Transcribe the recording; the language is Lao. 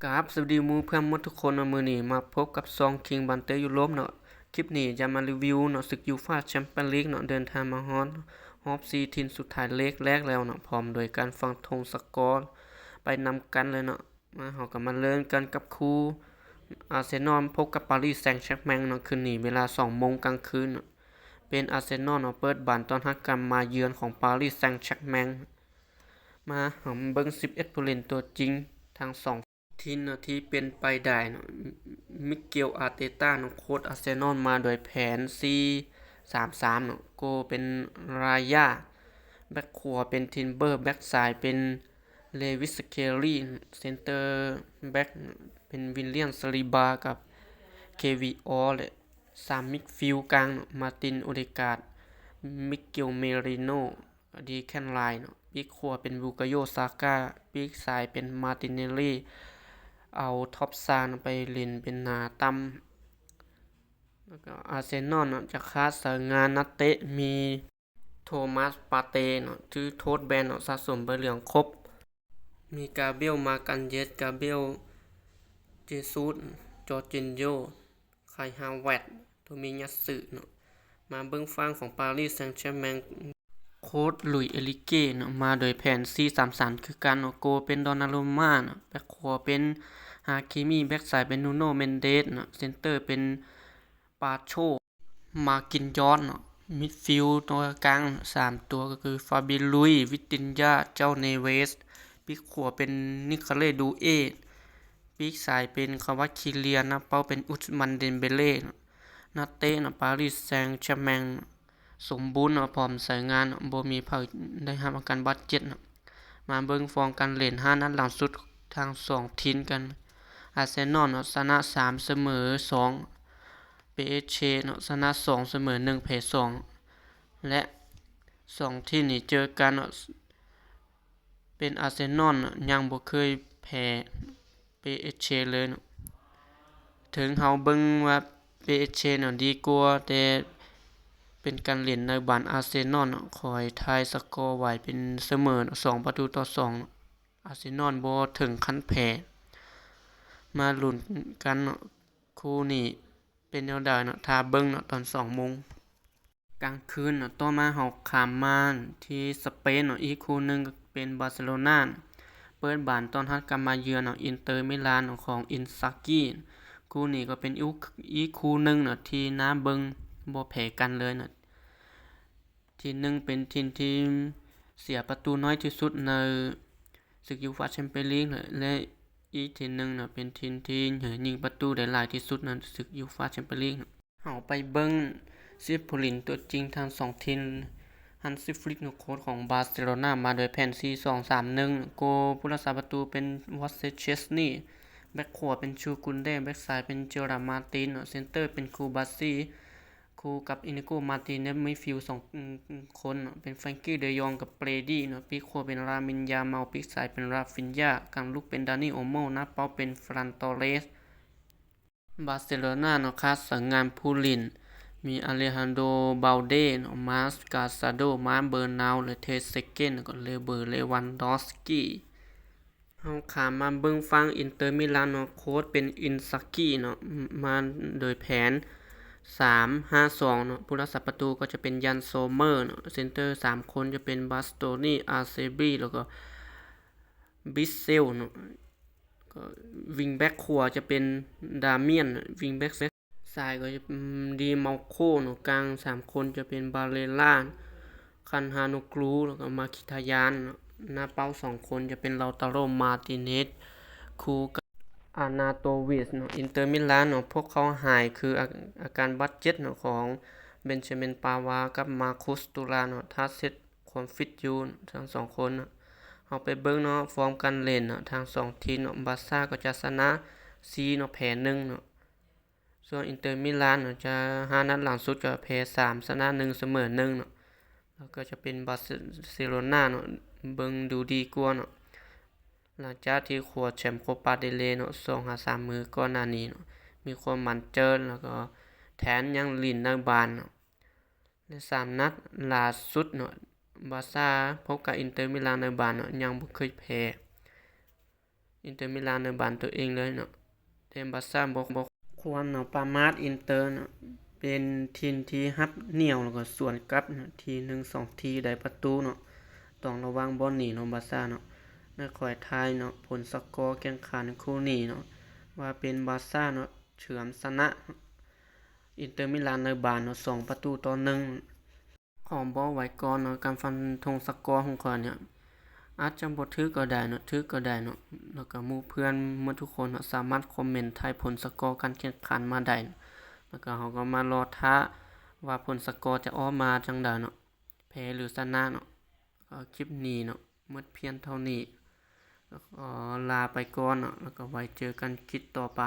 ກາບສະຫວັດດີໝູ່ເພື່ອນໝົດທຸກຄົນເນາະ, ມື້ນີ້ມາພົບກັບຊ່ອງຄິງບານເຕຢູໂຣບເນາະ. ຄລິບນີ້ຈະມາຣີວິວເນາະ ສຶກຢູຟາແຊມປຽນລີກເນາະ, ເດີນທາງມາຮອດຮອບສີ່ທີມສຸດທ້າຍເລກແລກແລ້ວເນາະ, ພ້ອມໂດຍການຟັນທົງສະກໍໄປນຳກັນເລີຍເນາະ. ມາ ເຮົາກໍມາເລີ່ມກັນກັບຄູ່ອາເຊນອນພົບກັບປາຣີແຊງແຊັງແມັງເນາະ, ຄືນນີ້ເວລາສອງໂມງກາງຄືນເນາະ, ເປັນອາເຊນອນເນາະ ເປີດບານຕ້ອນຮັບການມາເຢືອນຂອງປາຣີແຊງແຊັງແມັງ. ມາ ເຮົາມາເບິ່ງສິບເອັດຜູ້ຫຼິ້ນຕົວຈິງທັງສອງທີມເນາະ ທີ່ເປັນໄປໄດ້ເນາະ. ມິເກວ ອາເຕຕາເນາະ ໂຄດອາເຊນອນ ມາໂດຍແຜນສີ່ສາມສາມເນາະ, ໂກເປັນ ຣາຢາ ແບັກຂວາເປັນ ທິມເບີ ແບັກຊ້າຍເປັນ ເລວິດ ສະເຄລີ ເຊັນເຕີແບັກເປັນ ວິນລຽມ ຊາລີບາ ກັບ ເຄວີອອ ແລະ ສາມມິດຟິວກາງເນາະ ມາຕິນ ໂອເດກາດ ມິເກວ ເມຣີໂນ ດີແຄນໄລເນາະ, ປີກຂວາເປັນ ບູກາໂຍ ຊາກາ, ປີກຊ້າຍເປັນ ມາຕິນເນລີ. ເອົາທັອບຊານໄປຫຼິ້ນເປັນໜ້າຕ່ຳ ແລ້ວກໍອາເຊນອນເນາະ ຈະຄາດໃຊ້ງານນັກເຕະມີ ໂທມັສ ປາເຕເນາະ ຖືໂທດແບນເນາະ ສະສົມໃບເຫຼືອງຄົບ, ມີກາບຽວ ມາກັນເຢດ, ກາບຽວ ເຈຊູດ, ຈໍຈິນໂຍ, ຄາຍ ຮາເວີດ, ໂທມິຍາຊຶເນາະ. ມາເບິ່ງຝັ່ງຂອງປາຣີແຊງແຊັງແມັງ ໂຄດ ລຸຍ ເອລິເກເນາະ ມາໂດຍແຜນສີ່ສາມສາມຄືກັນເນາະ, ໂກເປັນ ດອນນາຣູມາເນາະ, ແບັກຂວາເປັນ ຮາຄີມີ, ແບັກຊ້າຍເປັນ ນູໂນ ເມນເດສເນາະ, ເຊັນເຕີເປັນ ປາໂຊ ມາກິນຢອດເນາະ, ມິດຟິວຕົວກາງສາມຕົວກໍຄື ຟາບີລຸຍ, ວິຕິນຍາ, ເຈົ້າ ເນເວສ, ປີກຂວາເປັນ ນິຄາເລ ດູເອ, ປີກຊ້າຍເປັນ ຄາວາດຄີເລຍ, ໜ້າເປົ້າເປັນ ອຸດສະມານ ເດມເບເລເນາະ. ນັກເຕະເນາະ ປາຣີແຊງແຊັງແມັງສົມບູນເນາະ, ພ້ອມໃຊ້ງານເນາະ, ບໍ່ມີໃຜໄດ້ຮັບອາການບາດເຈັບເນາະ. ມາເບິ່ງຟອມການຫຼິ້ນຫ້ານັດຫຼັງສຸດທັງສອງທີມກັນ. ອາເຊນອນເນາະ ຊະນະສາມ ສະເໝີສອງ, ເປເອສເຈເນາະ ຊະນະສອງ ສະເໝີໜຶ່ງ ແພ້ສອງ ແລະ ສອງທີມນີ້ເຈີກັນເນາະ ເປັນອາເຊນອນເນາະ ຍັງບໍ່ເຄີຍແພ້ເປເອສເຈເລີຍເນາະ. ເຖິງເຮົາເບິ່ງວ່າເປເອສເຈເນາະດີກວ່າ, ແຕ່ເປັນການຫຼິ້ນໃນບານອາເຊນອນເນາະ ຂ້ອຍທາຍສະກໍໄວ້ເປັນສະເໝີເນາະ ສອງປະຕູຕໍ່ສອງເນາະ. ອາເຊນອນບໍ່ເຖິງຂັ້ນແພ້. ມາລຸ້ນກັນເນາະ ຄູ່ນີ້ເປັນແນວໃດເນາະ, ຖ້າເບິ່ງເນາະ ຕອນສອງໂມງກາງຄືນເນາະ. ຕໍ່ມາເຮົາຂ້າມມາທີ່ສະເປນເນາະ, ອີກຄູ່ໜຶ່ງກໍເປັນບາເຊໂລນາ ເປີດບານຕ້ອນຮັບກັບມາເຢືອນເນາະ ອິນເຕີມິລານຂອງ ອິນຊາກີ. ຄູ່ນີ້ກໍເປັນອີກ ອີກຄູ່ໜຶ່ງເນາະ ທີ່ໜ້າເບິ່ງ ບໍ່ແພ້ກັນເລີຍເນາະ. ທີມໜຶ່ງເປັນທີມທີ່ເສຍປະຕູນ້ອຍທີ່ສຸດໃນ ສຶກຢູຟາແຊມປຽນລີກ ແລະ ອີກທີມໜຶ່ງເນາະ ເປັນທີມທີ່ຍິງປະຕູໄດ້ຫຼາຍທີ່ສຸດໃນ ເຮົາໄປເບິ່ງສິບຜູ້ຫຼິ້ນຕົວຈິງທັງສອງທີມ. ຮານຊີ ຟລິກ ໂຄດຂອງບາເຊໂລນາ ມາໂດຍແຜນສີ່ສອງສາມໜຶ່ງ, ໂກຜູ້ລັກສາປະຕູເປັນ ວອດເຊສເຊັສນີ, ແບັກຂວາເປັນ ຈູກຸນເດ, ແບັກຊ້າຍເປັນ ເຈີຣາ ມາຕິນ, ເຊັນເຕີເປັນ ຄູບາຊີ, ຄູ່ກັບ ອິນດີໂກ ມາຕິເນສ, ມິດຟິວສອງຄົນເນາະ ເປັນ ແຟຣງກີ ເດີຢອງ ກັບ ເບຣດີ ເນາະ, ປີກຂວາເປັນ ລາມິນ ຢາມາວ, ປີກຊ້າຍເປັນ ຣາຟິນຍາ, ກາງລຸກເປັນ ດານີ ໂອໂມ, ໜ້າເປົ້າເປັນ ເຟີຣັນ ໂຕເຣສ. ບາເຊໂລນາເນາະ ຄາດສາຍງານຜູ້ຫຼິ້ນ ມີ ອາເລຮານໂດ ບາວເດ ເນາະ, ມາສ ກາຊາໂດ, ມາ ເບີນາວ ແລະ ເທເຊເກນ ແລ້ວກໍ ໂຣເບີດ ເລວັນດອຟສກີ. ເຮົາຂ້າມມາເບິ່ງຝັ່ງ ອິນເຕີມິລານເນາະ, ໂຄດເປັນ ອິນຊາກີ ເນາະ, ມາໂດຍແຜນສາມຫ້າສອງເນາະ, ຜູ້ລັກສາປະຕູກໍຈະເປັນ ຢານ ໂຊເມີ ເນາະ, ເຊັນເຕີສາມຄົນຈະເປັນ ບາສໂຕນີ, ອາເຊບີ ແລ້ວກໍ ບິສເຊລ ເນາະ, ກໍວິງແບັກຂວາຈະເປັນ ດາມຽນ, ວິງແບັກຊ້າຍກໍຈະເປັນ ດີມາໂຄ ເນາະ, ກາງສາມຄົນຈະເປັນ ບາເຣລາ, ຄານຮານູກຣູ ແລ້ວກໍ ມາຄິທາຍານ, ໜ້າເປົ້າສອງຄົນຈະເປັນ ລາວຕາໂຣ ມາຕິເນສ ຄູ່ກັບ ອານາໂຕວິຊ ເນາະ. ອິນເຕີມິລານເນາະ ພວກເຂົາຫາຍຄືອາ ອາການບາດເຈັບເນາະ ຂອງ ເບັນຈາມິນ ປາວາ ກັບ ມາຄຸສ ຕູຣາ ເນາະ, ຖ້າເຊັດຄວາມຟິດຢູ່ທັງສອງຄົນເນາະ. ເຮົາໄປເບິ່ງເນາະ ຟອມການຫຼິ້ນເນາະ ທັງສອງທີມເນາະ, ບາຊາກໍຈະຊະນະສີ່ເນາະ ແພ້ໜຶ່ງເນາະ. ສ່ວນ ອິນເຕີມິລານເນາະ ຈະຫ້ານັດຫຼັງສຸດກໍແພ້ສາມ ຊະນະໜຶ່ງ ສະເໝີໜຶ່ງເນາະ, ແລ້ວກໍຈະເປັນ ບາເຊໂລນາ ເນາະ ເບິ່ງດູດີກວ່າເນາະ, ຫຼັງຈາກທີ່ຄວ້າແຊມໂຄປາເດເລ ເນາະ ສອງຫາສາມມື້ກ່ອນໜ້ານີ້ເນາະ, ມີຄວາມໝັ້ນເຈີນ ແລ້ວກໍແຖມຍັງຫຼິ້ນໃນບານເນາະ. ໃນສາມນັດຫຼ້າສຸດເນາະ ບາຊາພົບກັບ ອິນເຕີມິລານໃນບານເນາະ ຍັງບໍ່ເຄີຍແພ້. ອິນເຕີມິລານໃນບານໂຕເອງເລີຍເນາະ. ແຕ່ບາຊາບໍ່ ບໍ່ຄວນເນາະ ປະມາດອິນເຕີເນາະ ເປັນທີມທີ່ຮັບໜຽວ ແລ້ວກໍສວນກັບເນາະ ທີໜຶ່ງສອງທີໄດ້ປະຕູເນາະ. ຕ້ອງລະວັງບ່ອນນີ້ເນາະ ບາຊາເນາະ. ໃນຂ້ອຍທາຍເນາະ ຜົນສະກໍແຂ່ງຂັນຄູ່ນີ້ເນາະ ວ່າເປັນບາຊາເນາະ ເສີມຊະນະອິນເຕີມິລານໃນບານເນາະ ສອງປະຕູຕໍ່ໜຶ່ງ. ຂໍບອກໄວ້ກ່ອນເນາະ ການຟັນທງສະກໍຂອງຂ້ອຍເນຍ ອາດຈະບໍ່ຖືກກໍໄດ້ເນາະ ຖືກກໍໄດ້ເນາະ. ແລ້ວກໍໝູ່ເພື່ອນໝົດທຸກຄົນເນາະ ສາມາດຄອມເມັນທາຍຜົນສະກໍການແຂ່ງຂັນມາໄດ້ເນາະ. ແລ້ວກໍເຮົາກໍມາລໍຖ້າວ່າຜົນສະກໍຈະອອກມາຈັ່ງໃດເນາະ ແພ້ຫຼືຊະນະເນາະ. ກໍຄລິບນີ້ເນາະ ໝົດພຽງເທົ່ານີ້ ແລ້ວກໍລາໄປກ່ອນເນາະ ແລ້ວກໍໄວ້ເຈີກັນຄລິບຕໍ່ໄປ.